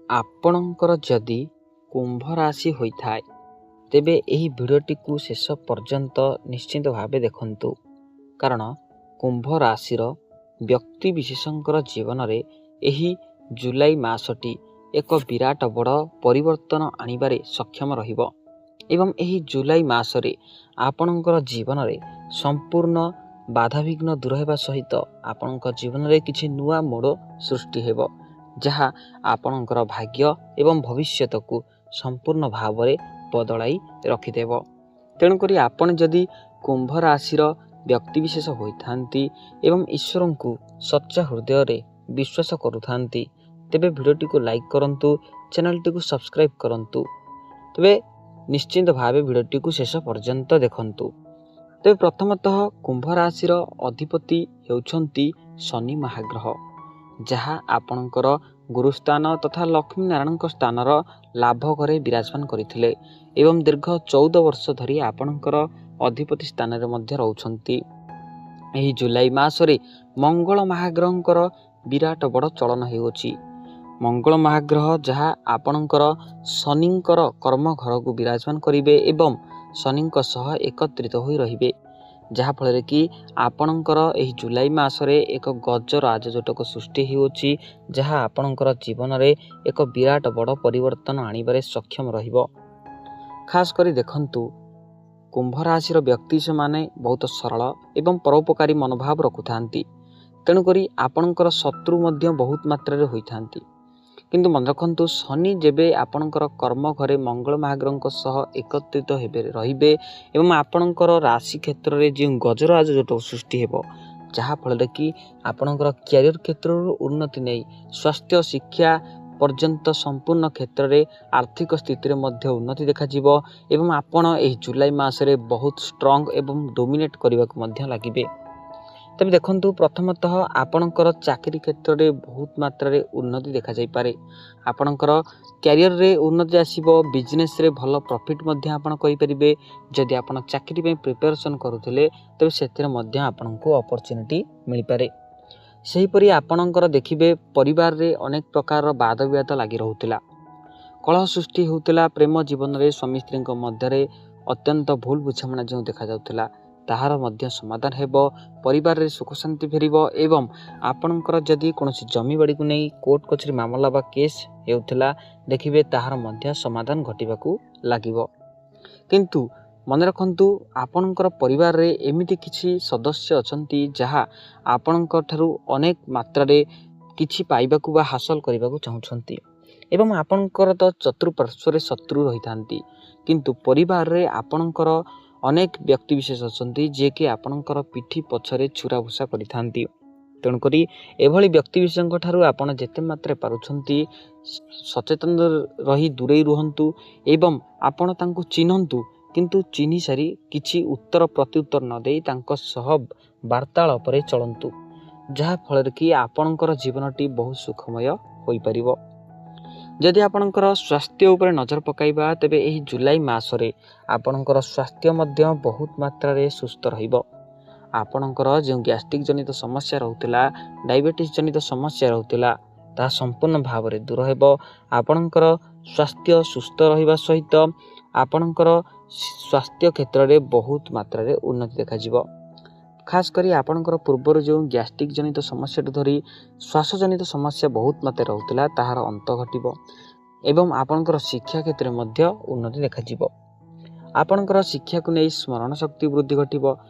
ଆପଣଙ୍କର ଯଦି କୁମ୍ଭ ରାଶି ହୋଇଥାଏ, ତେବେ ଏହି ଭିଡ଼ିଓଟିକୁ ଶେଷ ପର୍ଯ୍ୟନ୍ତ ନିଶ୍ଚିତ ଭାବେ ଦେଖନ୍ତୁ, କାରଣ କୁମ୍ଭ ରାଶିର ବ୍ୟକ୍ତି ବିଶେଷଙ୍କର ଜୀବନରେ ଏହି ଜୁଲାଇ ମାସଟି ଏକ ବିରାଟ ବଡ଼ ପରିବର୍ତ୍ତନ ଆଣିବାରେ ସକ୍ଷମ ରହିବ ଏବଂ ଏହି ଜୁଲାଇ ମାସରେ ଆପଣଙ୍କର ଜୀବନରେ ସମ୍ପୂର୍ଣ୍ଣ ବାଧାବିଘ୍ନ ଦୂର ହେବା ସହିତ ଆପଣଙ୍କ ଜୀବନରେ କିଛି ନୂଆ ମୋଡ଼ ସୃଷ୍ଟି ହେବ, ଯାହା ଆପଣଙ୍କର ଭାଗ୍ୟ ଏବଂ ଭବିଷ୍ୟତକୁ ସମ୍ପୂର୍ଣ୍ଣ ଭାବରେ ବଦଳାଇ ରଖିଦେବ। ତେଣୁକରି ଆପଣ ଯଦି କୁମ୍ଭ ରାଶିର ବ୍ୟକ୍ତିବିଶେଷ ହୋଇଥାନ୍ତି ଏବଂ ଈଶ୍ୱରଙ୍କୁ ସଚ୍ଚା ହୃଦୟରେ ବିଶ୍ୱାସ କରୁଥାନ୍ତି, ତେବେ ଭିଡ଼ିଓଟିକୁ ଲାଇକ୍ କରନ୍ତୁ, ଚ୍ୟାନେଲଟିକୁ ସବସ୍କ୍ରାଇବ୍ କରନ୍ତୁ। ତେବେ ନିଶ୍ଚିନ୍ତ ଭାବେ ଭିଡ଼ିଓଟିକୁ ଶେଷ ପର୍ଯ୍ୟନ୍ତ ଦେଖନ୍ତୁ। ତେବେ ପ୍ରଥମତଃ କୁମ୍ଭ ରାଶିର ଅଧିପତି ହେଉଛନ୍ତି ଶନି ମହାଗ୍ରହ, ଯାହା ଆପଣଙ୍କର ଗୁରୁସ୍ଥାନ ତଥା ଲକ୍ଷ୍ମୀ ନାରାୟଣଙ୍କ ସ୍ଥାନର ଲାଭ ଘରେ ବିରାଜମାନ କରିଥିଲେ ଏବଂ ଦୀର୍ଘ 14 ବର୍ଷ ଧରି ଆପଣଙ୍କର ଅଧିପତି ସ୍ଥାନରେ ମଧ୍ୟ ରହୁଛନ୍ତି। ଏହି ଜୁଲାଇ ମାସରେ ମଙ୍ଗଳ ମହାଗ୍ରହଙ୍କର ବିରାଟ ବଡ଼ ଚଳନ ହେଉଅଛି। ମଙ୍ଗଳ ମହାଗ୍ରହ ଯାହା ଆପଣଙ୍କର ଶନିଙ୍କର କର୍ମ ଘରକୁ ବିରାଜମାନ କରିବେ ଏବଂ ଶନିଙ୍କ ସହ ଏକତ୍ରିତ ହୋଇ ରହିବେ, ଯାହାଫଳରେ କି ଆପଣଙ୍କର ଏହି ଜୁଲାଇ ମାସରେ ଏକ ଗଜ ରାଜଯୋଟକ ସୃଷ୍ଟି ହେଉଅଛି, ଯାହା ଆପଣଙ୍କର ଜୀବନରେ ଏକ ବିରାଟ ବଡ଼ ପରିବର୍ତ୍ତନ ଆଣିବାରେ ସକ୍ଷମ ରହିବ। ଖାସ କରି ଦେଖନ୍ତୁ, କୁମ୍ଭ ରାଶିର ବ୍ୟକ୍ତି ସେମାନେ ବହୁତ ସରଳ ଏବଂ ପରୋପକାରୀ ମନୋଭାବ ରଖୁଥାନ୍ତି। ତେଣୁକରି ଆପଣଙ୍କର ଶତ୍ରୁ ମଧ୍ୟ ବହୁତ ମାତ୍ରାରେ ହୋଇଥାନ୍ତି। କିନ୍ତୁ ମନେ ରଖନ୍ତୁ, ଶନି ଯେବେ ଆପଣଙ୍କର କର୍ମ ଘରେ ମଙ୍ଗଳ ମହାଗ୍ରହଙ୍କ ସହ ଏକତ୍ରିତ ହେବେ ରହିବେ ଏବଂ ଆପଣଙ୍କର ରାଶି କ୍ଷେତ୍ରରେ ଯେଉଁ ଗଜରାଜ ଯୋଟକ ସୃଷ୍ଟି ହେବ, ଯାହାଫଳରେ କି ଆପଣଙ୍କର କ୍ୟାରିୟର କ୍ଷେତ୍ରରୁ ଉନ୍ନତି ନେଇ ସ୍ୱାସ୍ଥ୍ୟ, ଶିକ୍ଷା ପର୍ଯ୍ୟନ୍ତ ସମ୍ପୂର୍ଣ୍ଣ କ୍ଷେତ୍ରରେ ଆର୍ଥିକ ସ୍ଥିତିରେ ମଧ୍ୟ ଉନ୍ନତି ଦେଖାଯିବ ଏବଂ ଆପଣ ଏହି ଜୁଲାଇ ମାସରେ ବହୁତ ଷ୍ଟ୍ରଙ୍ଗ ଏବଂ ଡୋମିନେଟ୍ କରିବାକୁ ମଧ୍ୟ ଲାଗିବେ। ତେବେ ଦେଖନ୍ତୁ, ପ୍ରଥମତଃ ଆପଣଙ୍କର ଚାକିରି କ୍ଷେତ୍ରରେ ବହୁତ ମାତ୍ରାରେ ଉନ୍ନତି ଦେଖାଯାଇପାରେ। ଆପଣଙ୍କର କ୍ୟାରିୟରରେ ଉନ୍ନତି ଆସିବ, ବିଜନେସରେ ଭଲ ପ୍ରଫିଟ୍ ମଧ୍ୟ ଆପଣ କରିପାରିବେ। ଯଦି ଆପଣ ଚାକିରି ପାଇଁ ପ୍ରିପାରେସନ୍ କରୁଥିଲେ, ତେବେ ସେଥିରେ ମଧ୍ୟ ଆପଣଙ୍କୁ ଅପରଚ୍ୟୁନିଟି ମିଳିପାରେ। ସେହିପରି ଆପଣଙ୍କର ଦେଖିବେ, ପରିବାରରେ ଅନେକ ପ୍ରକାରର ବାଦ ବିବାଦ ଲାଗି ରହୁଥିଲା, କଳହ ସୃଷ୍ଟି ହେଉଥିଲା, ପ୍ରେମ ଜୀବନରେ ସ୍ୱାମୀ ସ୍ତ୍ରୀଙ୍କ ମଧ୍ୟରେ ଅତ୍ୟନ୍ତ ଭୁଲ ବୁଝାମଣା ଯେଉଁ ଦେଖାଯାଉଥିଲା, ତାହାର ମଧ୍ୟ ସମାଧାନ ହେବ। ପରିବାରରେ ସୁଖ ଶାନ୍ତି ଫେରିବ ଏବଂ ଆପଣଙ୍କର ଯଦି କୌଣସି ଜମିବାଡ଼ିକୁ ନେଇ କୋର୍ଟ କଚେରୀ ମାମଲା ବା କେସ୍ ହେଉଥିଲା, ଦେଖିବେ ତାହାର ମଧ୍ୟ ସମାଧାନ ଘଟିବାକୁ ଲାଗିବ। କିନ୍ତୁ ମନେ ରଖନ୍ତୁ, ଆପଣଙ୍କର ପରିବାରରେ ଏମିତି କିଛି ସଦସ୍ୟ ଅଛନ୍ତି ଯାହା ଆପଣଙ୍କ ଠାରୁ ଅନେକ ମାତ୍ରାରେ କିଛି ପାଇବାକୁ ବା ହାସଲ କରିବାକୁ ଚାହୁଁଛନ୍ତି ଏବଂ ଆପଣଙ୍କର ତ ଚତୁଃପାର୍ଶ୍ୱରେ ଶତ୍ରୁ ରହିଥାନ୍ତି, କିନ୍ତୁ ପରିବାରରେ ଆପଣଙ୍କର ଅନେକ ବ୍ୟକ୍ତିବିଶେଷ ଅଛନ୍ତି ଯିଏକି ଆପଣଙ୍କର ପିଠି ପଛରେ ଛୁରାଭୁଷା କରିଥାନ୍ତି। ତେଣୁକରି ଏଭଳି ବ୍ୟକ୍ତିବିଶେଷଙ୍କ ଠାରୁ ଆପଣ ଯେତେ ମାତ୍ରାରେ ପାରୁଛନ୍ତି ସଚେତନ ରହି ଦୂରେଇ ରୁହନ୍ତୁ ଏବଂ ଆପଣ ତାଙ୍କୁ ଚିହ୍ନନ୍ତୁ, କିନ୍ତୁ ଚିହ୍ନି ସାରି କିଛି ଉତ୍ତର ପ୍ରତ୍ୟୁତ୍ତର ନ ଦେଇ ତାଙ୍କ ସହ ବାର୍ତ୍ତାଳାପରେ ଚଳନ୍ତୁ, ଯାହାଫଳରେ କି ଆପଣଙ୍କର ଜୀବନଟି ବହୁତ ସୁଖମୟ ହୋଇପାରିବ। ଯଦି ଆପଣଙ୍କର ସ୍ୱାସ୍ଥ୍ୟ ଉପରେ ନଜର ପକାଇବା, ତେବେ ଏହି ଜୁଲାଇ ମାସରେ ଆପଣଙ୍କର ସ୍ୱାସ୍ଥ୍ୟ ମଧ୍ୟ ବହୁତ ମାତ୍ରାରେ ସୁସ୍ଥ ରହିବ। ଆପଣଙ୍କର ଯେଉଁ ଗ୍ୟାଷ୍ଟ୍ରିକ୍ ଜନିତ ସମସ୍ୟା ରହୁଥିଲା, ଡାଇବେଟିସ୍ ଜନିତ ସମସ୍ୟା ରହୁଥିଲା, ତାହା ସମ୍ପୂର୍ଣ୍ଣ ଭାବରେ ଦୂର ହେବ। ଆପଣଙ୍କର ସ୍ୱାସ୍ଥ୍ୟ ସୁସ୍ଥ ରହିବା ସହିତ ଆପଣଙ୍କର ସ୍ୱାସ୍ଥ୍ୟ କ୍ଷେତ୍ରରେ ବହୁତ ମାତ୍ରାରେ ଉନ୍ନତି ଦେଖାଯିବ। ଖାସ କରି ଆପଣଙ୍କର ପୂର୍ବରୁ ଯେଉଁ ଗ୍ୟାଷ୍ଟ୍ରିକ୍ ଜନିତ ସମସ୍ୟାଠୁ ଧରି ଶ୍ୱାସଜନିତ ସମସ୍ୟା ବହୁତ ମାତ୍ରାରେ ରହୁଥିଲା, ତାହାର ଅନ୍ତ ଘଟିବ ଏବଂ ଆପଣଙ୍କର ଶିକ୍ଷା କ୍ଷେତ୍ରରେ ମଧ୍ୟ ଉନ୍ନତି ଦେଖାଯିବ। ଆପଣଙ୍କର ଶିକ୍ଷାକୁ ନେଇ ସ୍ମରଣ ଶକ୍ତି ବୃଦ୍ଧି ଘଟିବ।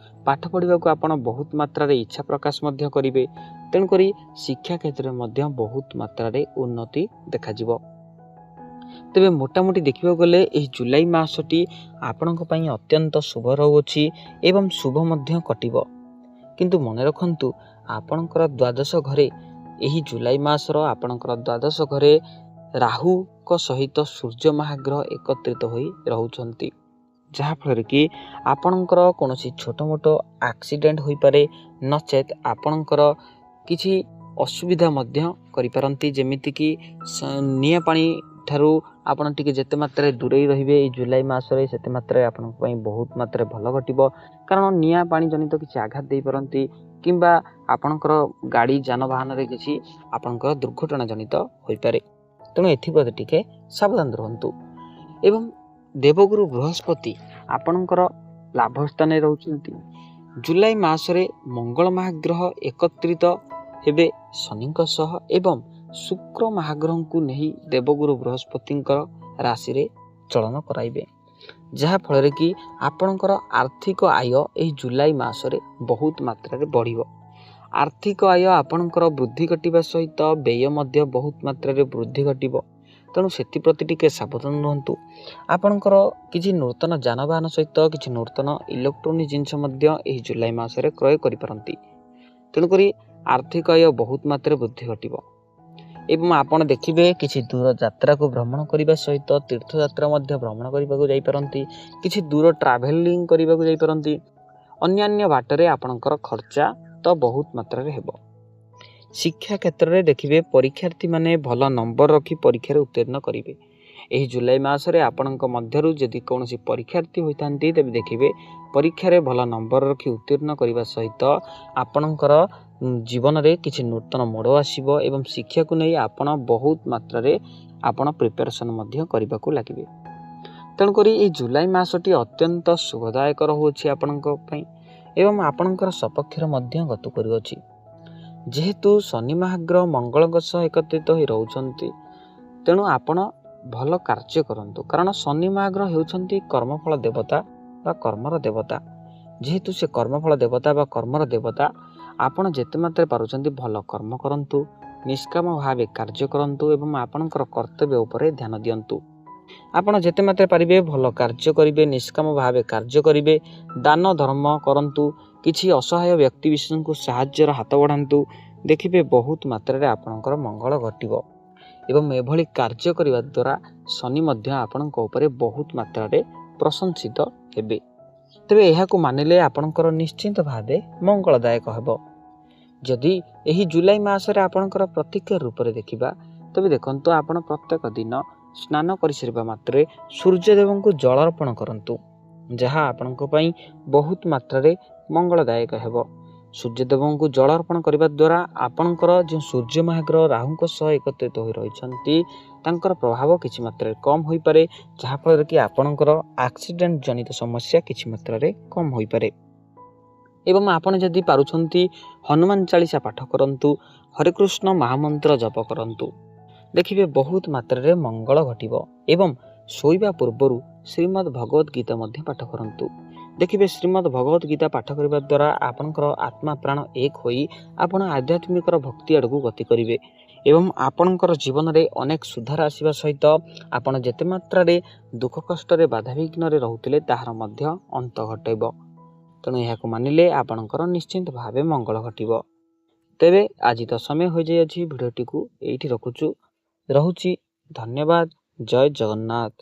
ପାଠ ପଢ଼ିବାକୁ ଆପଣ ବହୁତ ମାତ୍ରାରେ ଇଚ୍ଛା ପ୍ରକାଶ ମଧ୍ୟ କରିବେ। ତେଣୁକରି ଶିକ୍ଷା କ୍ଷେତ୍ରରେ ମଧ୍ୟ ବହୁତ ମାତ୍ରାରେ ଉନ୍ନତି ଦେଖାଯିବ। ତେବେ ମୋଟାମୋଟି ଦେଖିବାକୁ ଗଲେ ଏହି ଜୁଲାଇ ମାସଟି ଆପଣଙ୍କ ପାଇଁ ଅତ୍ୟନ୍ତ ଶୁଭ ରହୁଅଛି ଏବଂ ଶୁଭ ମଧ୍ୟ କଟିବ। କିନ୍ତୁ ମନେ ରଖନ୍ତୁ, ଆପଣଙ୍କର ଦ୍ୱାଦଶ ଘରେ ଏହି ଜୁଲାଇ ମାସର ଆପଣଙ୍କର ଦ୍ୱାଦଶ ଘରେ ରାହୁଙ୍କ ସହିତ ସୂର୍ଯ୍ୟ ମହାଗ୍ରହ ଏକତ୍ରିତ ହୋଇ ରହୁଛନ୍ତି, ଯାହାଫଳରେ କି ଆପଣଙ୍କର କୌଣସି ଛୋଟ ମୋଟ ଆକ୍ସିଡେଣ୍ଟ ହୋଇପାରେ, ନଚେତ୍ ଆପଣଙ୍କର କିଛି ଅସୁବିଧା ମଧ୍ୟ କରିପାରନ୍ତି। ଯେମିତିକି ନିଆଁ ପାଣି ଠାରୁ ଆପଣ ଟିକେ ଯେତେ ମାତ୍ରାରେ ଦୂରେଇ ରହିବେ ଏଇ ଜୁଲାଇ ମାସରେ, ସେତେ ମାତ୍ରାରେ ଆପଣଙ୍କ ପାଇଁ ବହୁତ ମାତ୍ରାରେ ଭଲ ଘଟିବ, କାରଣ ନିଆଁ ପାଣି ଜନିତ କିଛି ଆଘାତ ଦେଇପାରନ୍ତି କିମ୍ବା ଆପଣଙ୍କର ଗାଡ଼ି ଯାନବାହନରେ କିଛି ଆପଣଙ୍କର ଦୁର୍ଘଟଣା ଜନିତ ହୋଇପାରେ। ତେଣୁ ଏଥିପ୍ରତି ଟିକେ ସାବଧାନ ରୁହନ୍ତୁ। ଏବଂ ଦେବଗୁରୁ ବୃହସ୍ପତି ଆପଣଙ୍କର ଲାଭ ସ୍ଥାନରେ ରହୁଛନ୍ତି। ଜୁଲାଇ ମାସରେ ମଙ୍ଗଳ ମହାଗ୍ରହ ଏକତ୍ରିତ ହେବେ ଶନିଙ୍କ ସହ ଏବଂ ଶୁକ୍ର ମହାଗ୍ରହଙ୍କୁ ନେଇ ଦେବଗୁରୁ ବୃହସ୍ପତିଙ୍କର ରାଶିରେ ଚଳନ କରାଇବେ, ଯାହାଫଳରେ କି ଆପଣଙ୍କର ଆର୍ଥିକ ଆୟ ଏହି ଜୁଲାଇ ମାସରେ ବହୁତ ମାତ୍ରାରେ ବଢ଼ିବ। ଆର୍ଥିକ ଆୟ ଆପଣଙ୍କର ବୃଦ୍ଧି ଘଟିବା ସହିତ ବ୍ୟୟ ମଧ୍ୟ ବହୁତ ମାତ୍ରାରେ ବୃଦ୍ଧି ଘଟିବ। ତେଣୁ ସେଥିପ୍ରତି ଟିକେ ସାବଧାନ ରୁହନ୍ତୁ। ଆପଣଙ୍କର କିଛି ନୂତନ ଯାନବାହନ ସହିତ କିଛି ନୂତନ ଇଲେକ୍ଟ୍ରୋନିକ୍ ଜିନିଷ ମଧ୍ୟ ଏହି ଜୁଲାଇ ମାସରେ କ୍ରୟ କରିପାରନ୍ତି। ତେଣୁକରି ଆର୍ଥିକ ଆୟ ବହୁତ ମାତ୍ରାରେ ବୃଦ୍ଧି ଘଟିବ ଏବଂ ଆପଣ ଦେଖିବେ କିଛି ଦୂର ଯାତ୍ରାକୁ ଭ୍ରମଣ କରିବା ସହିତ ତୀର୍ଥଯାତ୍ରା ମଧ୍ୟ ଭ୍ରମଣ କରିବାକୁ ଯାଇପାରନ୍ତି, କିଛି ଦୂର ଟ୍ରାଭେଲିଂ କରିବାକୁ ଯାଇପାରନ୍ତି। ଅନ୍ୟାନ୍ୟ ବାଟରେ ଆପଣଙ୍କର ଖର୍ଚ୍ଚ ତ ବହୁତ ମାତ୍ରାରେ ହେବ। ଶିକ୍ଷା କ୍ଷେତ୍ରରେ ଦେଖିବେ ପରୀକ୍ଷାର୍ଥୀମାନେ ଭଲ ନମ୍ବର ରଖି ପରୀକ୍ଷାରେ ଉତ୍ତୀର୍ଣ୍ଣ କରିବେ। ଏହି ଜୁଲାଇ ମାସରେ ଆପଣଙ୍କ ମଧ୍ୟରୁ ଯଦି କୌଣସି ପରୀକ୍ଷାର୍ଥୀ ହୋଇଥାନ୍ତି, ତେବେ ଦେଖିବେ ପରୀକ୍ଷାରେ ଭଲ ନମ୍ବର ରଖି ଉତ୍ତୀର୍ଣ୍ଣ କରିବା ସହିତ ଆପଣଙ୍କର ଜୀବନରେ କିଛି ନୂତନ ମୋଡ଼ ଆସିବ ଏବଂ ଶିକ୍ଷାକୁ ନେଇ ଆପଣ ବହୁତ ମାତ୍ରାରେ ଆପଣ ପ୍ରିପାରେସନ୍ ମଧ୍ୟ କରିବାକୁ ଲାଗିବେ। ତେଣୁକରି ଏହି ଜୁଲାଇ ମାସଟି ଅତ୍ୟନ୍ତ ଶୁଭଦାୟକ ରହୁଅଛି ଆପଣଙ୍କ ପାଇଁ ଏବଂ ଆପଣଙ୍କର ସପକ୍ଷରେ ମଧ୍ୟ ଗତି କରୁଅଛି। ଯେହେତୁ ଶନି ମହାଗ୍ରହ ମଙ୍ଗଳଙ୍କ ସହ ଏକତ୍ରିତ ହୋଇ ରହୁଛନ୍ତି, ତେଣୁ ଆପଣ ଭଲ କାର୍ଯ୍ୟ କରନ୍ତୁ, କାରଣ ଶନି ମହାଗ୍ରହ ହେଉଛନ୍ତି କର୍ମଫଳ ଦେବତା ବା କର୍ମର ଦେବତା। ଯେହେତୁ ସେ କର୍ମଫଳ ଦେବତା ବା କର୍ମର ଦେବତା, ଆପଣ ଯେତେ ମାତ୍ରାରେ ପାରୁଛନ୍ତି ଭଲ କର୍ମ କରନ୍ତୁ, ନିଷ୍କାମ ଭାବେ କାର୍ଯ୍ୟ କରନ୍ତୁ ଏବଂ ଆପଣଙ୍କର କର୍ତ୍ତବ୍ୟ ଉପରେ ଧ୍ୟାନ ଦିଅନ୍ତୁ। ଆପଣ ଯେତେ ମାତ୍ରାରେ ପାରିବେ ଭଲ କାର୍ଯ୍ୟ କରିବେ, ନିଷ୍କାମ ଭାବେ କାର୍ଯ୍ୟ କରିବେ, ଦାନ ଧର୍ମ କରନ୍ତୁ, କିଛି ଅସହାୟ ବ୍ୟକ୍ତି ବିଶେଷଙ୍କୁ ସାହାଯ୍ୟର ହାତ ବଢ଼ାନ୍ତୁ। ଦେଖିବେ ବହୁତ ମାତ୍ରାରେ ଆପଣଙ୍କର ମଙ୍ଗଳ ଘଟିବ ଏବଂ ଏଭଳି କାର୍ଯ୍ୟ କରିବା ଦ୍ୱାରା ଶନି ମଧ୍ୟ ଆପଣଙ୍କ ଉପରେ ବହୁତ ମାତ୍ରାରେ ପ୍ରଶଂସିତ ହେବେ। ତେବେ ଏହାକୁ ମାନିଲେ ଆପଣଙ୍କର ନିଶ୍ଚିନ୍ତ ଭାବେ ମଙ୍ଗଳଦାୟକ ହେବ। ଯଦି ଏହି ଜୁଲାଇ ମାସରେ ଆପଣଙ୍କର ପ୍ରତିକ୍ରିୟା ରୂପରେ ଦେଖିବା, ତେବେ ଦେଖନ୍ତୁ ଆପଣ ପ୍ରତ୍ୟେକ ଦିନ ସ୍ନାନ କରିସାରିବା ମାତ୍ରେ ସୂର୍ଯ୍ୟଦେବଙ୍କୁ ଜଳ ଅର୍ପଣ କରନ୍ତୁ, ଯାହା ଆପଣଙ୍କ ପାଇଁ ବହୁତ ମାତ୍ରାରେ ମଙ୍ଗଳଦାୟକ ହେବ। ସୂର୍ଯ୍ୟଦେବଙ୍କୁ ଜଳ ଅର୍ପଣ କରିବା ଦ୍ୱାରା ଆପଣଙ୍କର ଯେଉଁ ସୂର୍ଯ୍ୟ ମହାଗ୍ରହ ରାହୁଙ୍କ ସହ ଏକତ୍ରିତ ହୋଇ ରହିଛନ୍ତି, ତାଙ୍କର ପ୍ରଭାବ କିଛି ମାତ୍ରାରେ କମ୍ ହୋଇପାରେ, ଯାହାଫଳରେ କି ଆପଣଙ୍କର ଆକ୍ସିଡେଣ୍ଟ ଜନିତ ସମସ୍ୟା କିଛି ମାତ୍ରାରେ କମ୍ ହୋଇପାରେ। ଏବଂ ଆପଣ ଯଦି ପାରୁଛନ୍ତି ହନୁମାନ ଚାଳିଶା ପାଠ କରନ୍ତୁ, ହରେକୃଷ୍ଣ ମହାମନ୍ତ୍ର ଜପ କରନ୍ତୁ, ଦେଖିବେ ବହୁତ ମାତ୍ରାରେ ମଙ୍ଗଳ ଘଟିବ। ଏବଂ ଶୋଇବା ପୂର୍ବରୁ ଶ୍ରୀମଦ୍ ଭଗବତ ଗୀତା ମଧ୍ୟ ପାଠ କରନ୍ତୁ। ଦେଖିବେ ଶ୍ରୀମଦ୍ ଭଗବତ ଗୀତା ପାଠ କରିବା ଦ୍ୱାରା ଆପଣଙ୍କର ଆତ୍ମା ପ୍ରାଣ ଏକ ହୋଇ ଆପଣ ଆଧ୍ୟାତ୍ମିକର ଭକ୍ତି ଆଡ଼କୁ ଗତି କରିବେ ଏବଂ ଆପଣଙ୍କର ଜୀବନରେ ଅନେକ ସୁଧାର ଆସିବା ସହିତ ଆପଣ ଯେତେ ମାତ୍ରାରେ ଦୁଃଖ କଷ୍ଟରେ ବାଧାବିଘ୍ନରେ ରହୁଥିଲେ ତାହାର ମଧ୍ୟ ଅନ୍ତ ଘଟାଇବ। ତେଣୁ ଏହାକୁ ମାନିଲେ ଆପଣଙ୍କର ନିଶ୍ଚିନ୍ତ ଭାବେ ମଙ୍ଗଳ ଘଟିବ। ତେବେ ଆଜି ତ ସମୟ ହୋଇଯାଇଅଛି, ଭିଡ଼ିଓଟିକୁ ଏଇଠି ରଖୁଛୁ, ରହୁଛି। ଧନ୍ୟବାଦ। ଜୟ ଜଗନ୍ନାଥ।